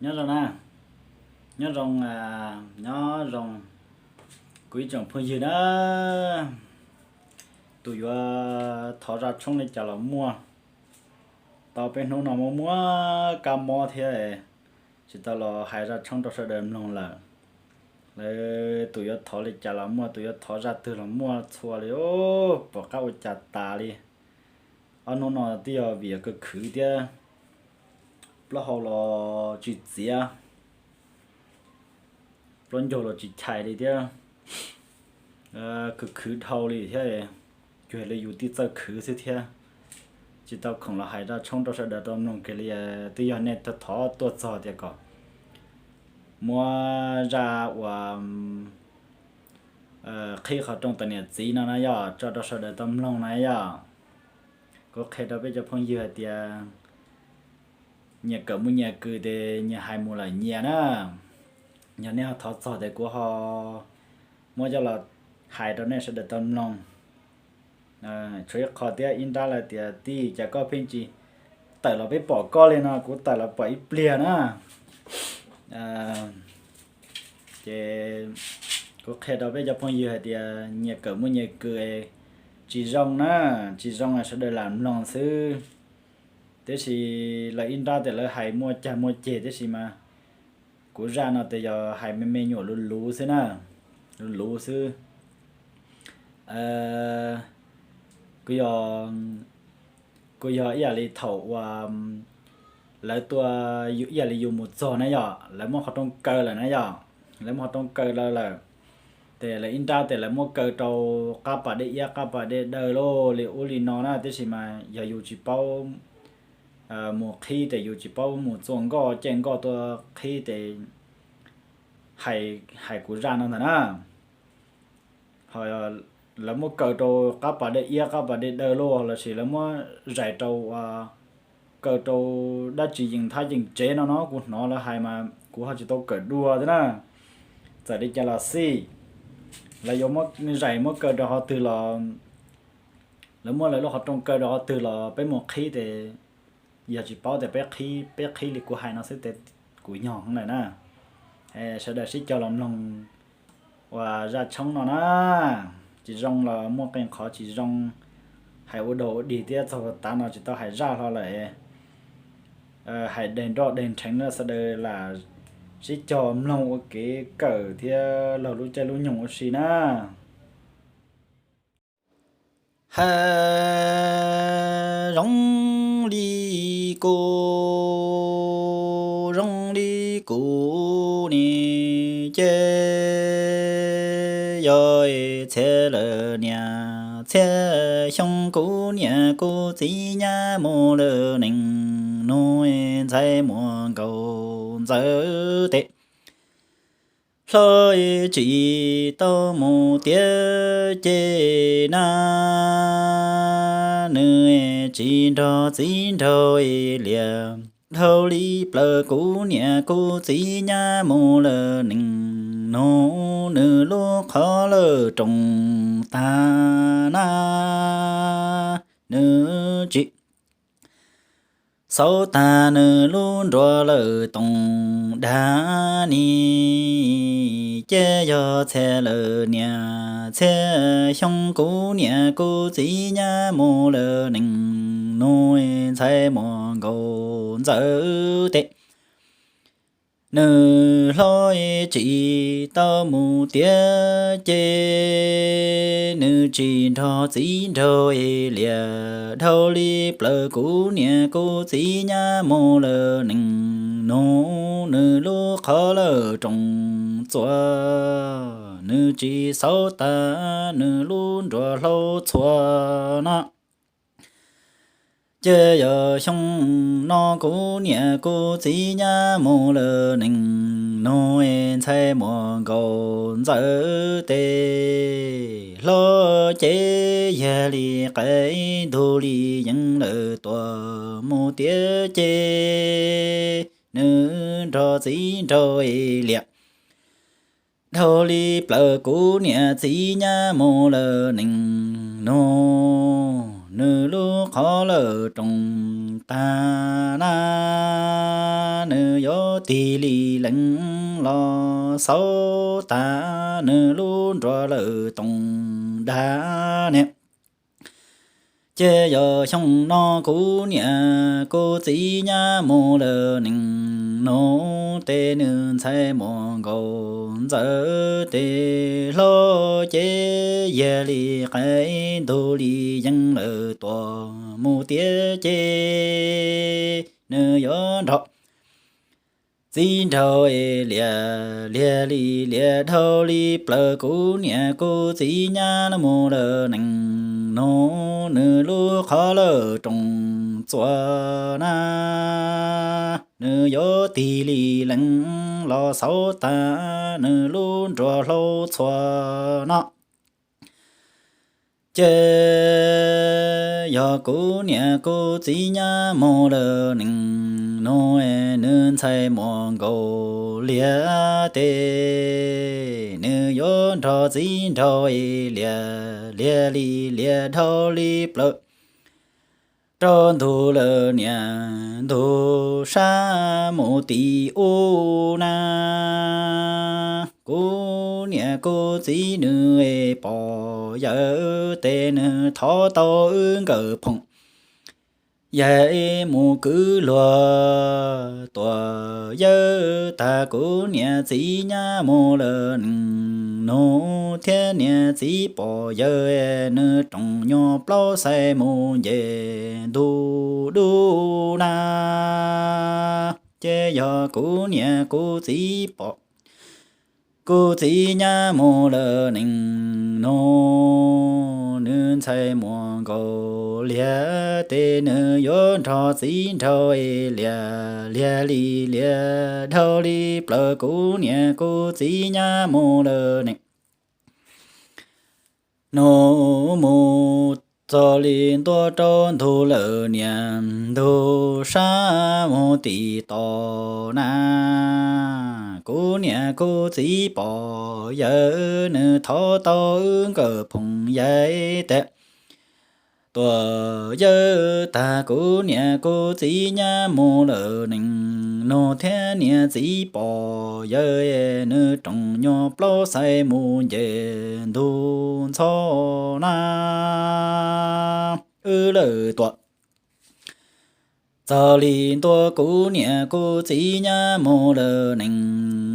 Nyob zoo na, nyob zoo, nyob zoo kuv ib tsoom phooj ywg na. Tus yuav thov zaj tshoob li cas los muaj, tau peb hnub no muaj muaj kab mob thiab, tsis tau los hais zaj tshoob rau sawv daws mloog lawm. Lawv tus yuav thov li cas los muaj, tus yuav thov zaj twg los muaj txhua li, pom qab ua cas tas li. Ob hnub no twb yog vim yog kawg khwv thiab, plaub hau los tsis txiav, plaub ncaug los tsis chais li thiab, kawg khwv dhau li thiab, cuag li yus tib txawj khwv xwb thiab. Tsis tau khoom los hais zaj tshoob rau sawv daws tau mloog kiag li, twb yog nej thov tuaj txog tias kom muab zaj uas qhib qhov rooj tau niam txiv no na yog tso rau sawv daws tau mloog na yog. Kuv qhia rau peb cov phooj ywg hais tias nyias kawm muaj nyias kws tes nyias hais mus lawm nyias na. Yog nej ho thov txog tes kuv ho muab coj los hais rau nej sawv daws tau mloog. Tshuav ib qho thiab ib nrab lawv tias tij cas koj pheej tsis tawm los peb pom koj li no, kuv tawm los pom ib pliag na. Ces kuv qhia rau peb cov phooj ywg hais tias nyias kawm muaj nyias kws tsis zoo na, tsis zoo sawv daws lam mloog xwb. Tiam sis lawv ib nrab tias lawv hais muaj cag muaj ceg tiam sis mas kuv zaj no tes yog hais me me nyuam luv luv xwb na, luv luv xwb. Kuv yog, kuv yog ib yam li thaum uas lawv tuaj ib yam li yus mus txog na yom, lawv muab qhov rooj kaw lawm na yom, lawv muab qhov rooj kaw lawm lawm, tes lawv ib nrab tes lawv muab kaw rau qab pas dej iab qab pas dej daw loj li ub li no na, tiam sis mas yog yus tsis paub mus qhib tes yus tsis paub mus txua nkoj caij nkoj tuaj qhib tes hais kuv zaj no ntag na. Ho lawv muab kaw rau qab pas dej iab qab pas dej daw loj lossis lawv muab zais rau, kaw rau dab tsi yeej thab yeej tsev no no kuv hnov lawv hais mas kuv ho tsis tau kawm dua thiab na. Txawm li cas los xij, lawv yuav muab zais muab kaw rau qhov twg los, lawv muab lawv lub qhov rooj kaw rau qhov twg los peb mus qhib tes yog tsis paub tes peb qhib, peb qhib li kuv hais no xwb tes kuv yog lawm na. Sawv daws sib cog los mloog uas zaj tshoob no na, tsis zoo los muaj qee qhov tsis zoo, hais ua dog ua dig thiab txog tav no tsis tau hais zaj hlo lawm. Hais deg nroj deg nrheev na, sawv daws lam sib cog mloog ua kev kawm thiab laug lub caij lub nyoog ua si na. Hais zoo li kuv, zoo li kuv ne, ces yog txhia lawm niam txhia xyoo kuv niam kuv txiv nyab mus lawm nees nus, ntxhais muam nkaus ntxawm tes hlo tsis tau mus tiav ces na, nws tsis nrog txiv nraug liam. Dhau li plaws kuv niam kuv txiv nyab mus lawm nees nus, nws lub qhov lawm roos tag na, nws tsis xauv tag nws lub nruas lawm toom dag ni, ces yog txhia lawm niam txhia xyoo kuv niam kuv txiv nyab mus lawm nees nus, ntxhais muam nkaus ntxawm tes nws hlob tsis tau mus tiav ces nws tsis nrog txiv nraug liam. Dhau li plaws kuv niam kuv txiv nyab mus lawm nees nus, nws lub qhov lawm roos txuas, nws tsis xauv tag nws lub nruas hlau txhua no. Ces yog xyoo no kuv niam kuv txiv nyab mus lawm nees nus, ntxhais muam nkaus ntxawm tes hlob ces yog li qaib ntug li yees lawm tuaj mus tiav ces nws nrog txiv nraug liam. Dhau li plaws kuv niam txiv nyab mus lawm nees nus, nws lub qhov lawm roos tag na, nws yuav tig li lees los xauv tag nws lub nruas lawm toom dag niam. Ces yog xyoo no kuv niam kuv txiv nyab mus lawm nees nus, tes nws ntxhais muaj nkaus ntxawm tes hlob, ces yog li qaib ntug li yees lawm tuaj mus tiag, ces nws yuav nrog txiv nraug es liam, liam li liam dhau li plaws kuv niam kuv txiv nyab mus lawm nees nus, nws lub qhov lawm roos txuas na, nws yuav tig li lees los xauv tag nws lub nruas hlau txhua no. Ces yog kuv niam kuv txiv nyab mus lawm nees nus, nws ntxhais muaj nkaus liag tes nws yuav nrog txiv nraug es liam, liam li liam dhau li plaws rau ntug lawm niam ntug sab mus tim ub na. Kuv niam kuv txiv nws es pom yawm tes nws thov tau wb nkawm phoom yawm mus kwv luag tuam yawm tag kuv niam txiv nyab mus lawm nees nus, thiab niam txiv pom yawm nws roos nyuag plaub xais mus nce ntug dub na. Ces yog kuv niam kuv txiv pom kuv txiv nyab mus lawm nees nus, nws ntxhais muaj nkaus liag tes nws yuav nrog txiv nraug es liam, liam li liam dhau li plaws kuv niam kuv txiv nyab mus lawm nees nus, mus txog li ntua rau ntug lawm niam ntug sab mus tim tom na. Kuv niam kuv txiv pom yawm nws thov tau wb nkawm phoom yawm tes tuam yawm tag kuv niam kuv txiv nyab mus lawm nees nus, thiab niam txiv pom yawm nws roos nyuag plaub xais mus nce ntug ntxhov na. Wb lawm tuam txog li ntua kuv niam kuv txiv nyab mus lawm nees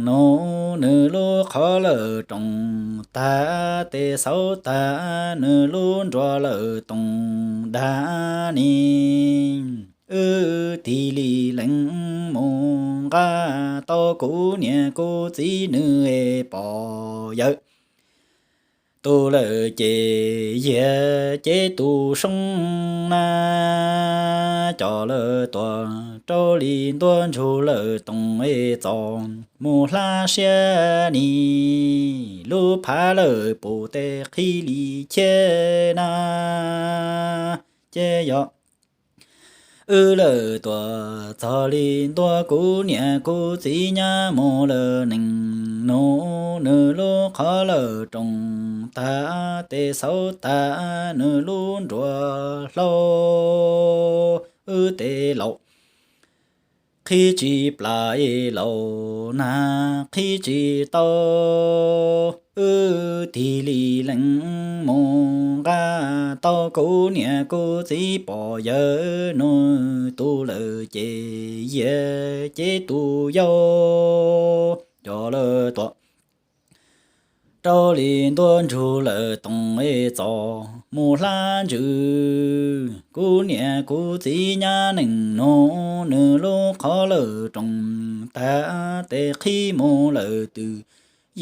nus, nws lub qhov lawm roos tag tes xauv tag nws lub nruas lawm toom dag ni. Wb tig li lees mus nqa tau kuv niam kuv txiv nws es pom yawm tus lawm ces yiag cev tus soo na, coj lawm tuam rau li ntua ntsug lawm toom es txos mus hlab siab ni, lub phav lawm pum tes qhib li cheb na. Ces yog wb lawm tuam txog li ntua kuv niam kuv txiv nyab mus lawm nees nus, nws lub qhov lawm roos tag tes xauv tag nws lub nruas hlau. Wb tes laus qhib tsis plam es laus nag qhib tsis tau, wb tig li lees mus nqa tau kuv niam kuv txiv pom yawm nws tus lawm ces yiag cev tus yau coj lawm tuam rau li ntua ntsug lawm toom es txos mus hlab ntsws. Kuv niam kuv txiv nyab nees nus, nws lub qhov lawm roos tag tes qhib mus lawm twj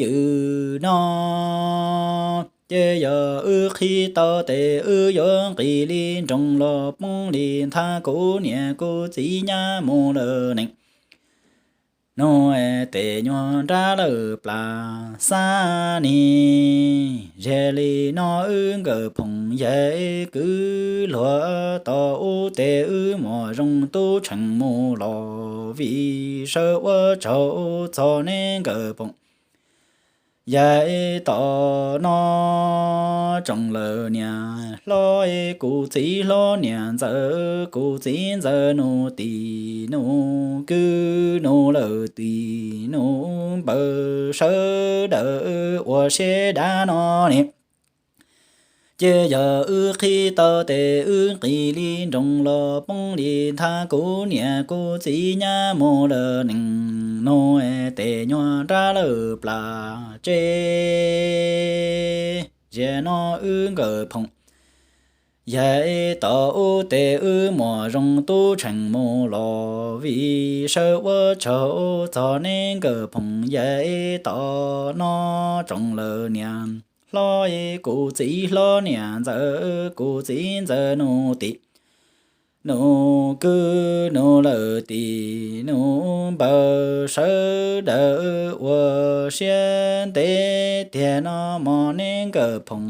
ywm no. Ces yog wb qhib tau tes wb yuav nqis li nroos los poob li nthav kuv niam kuv txiv nyab mus lawm nees nus, tes nyuag nrab lawm plas xab ni. Ze li no wb nkawm phoom yawm kwv luag tos ub tes wb muaj zoo tub tseem mus los vim sawv ua tsaug txog neb nkawm phoom Yav tom no tsoom lawm niam hlob, kuv txiv hlob niam ntxawm, kuv txiv ntxawm nus tim nus kwv, nus lawm tim nus npawg, sawv daws ua siab dav no ne. Ces yog wb qhib tau tes wb nqis li nroos los poob li nthav, kuv niam kuv txiv nyab mus lawm nees nus, tes nyuag nrab lawm plas tseb. Ziag no wb nkawm phoom, yav tom ub tes wb muam zoo tub tseem mus los vim sawv ua tsaug txog neb nkawm phoom. Yav tom no tsoom lawm niam hlob, kuv txiv hlob niam ntxawm, kuv txiv ntxawm nus tim nus kwv, nus lawm tim nus npawg, sawv daws ua siab ntev tiag no mog neb nkawm phoom,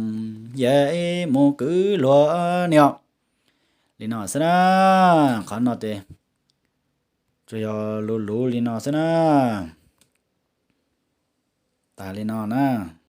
yav mus kwv luag niam. Li no xwb na, qhov no tes tsuas yog luv luv li no xwb na. Tas li no na.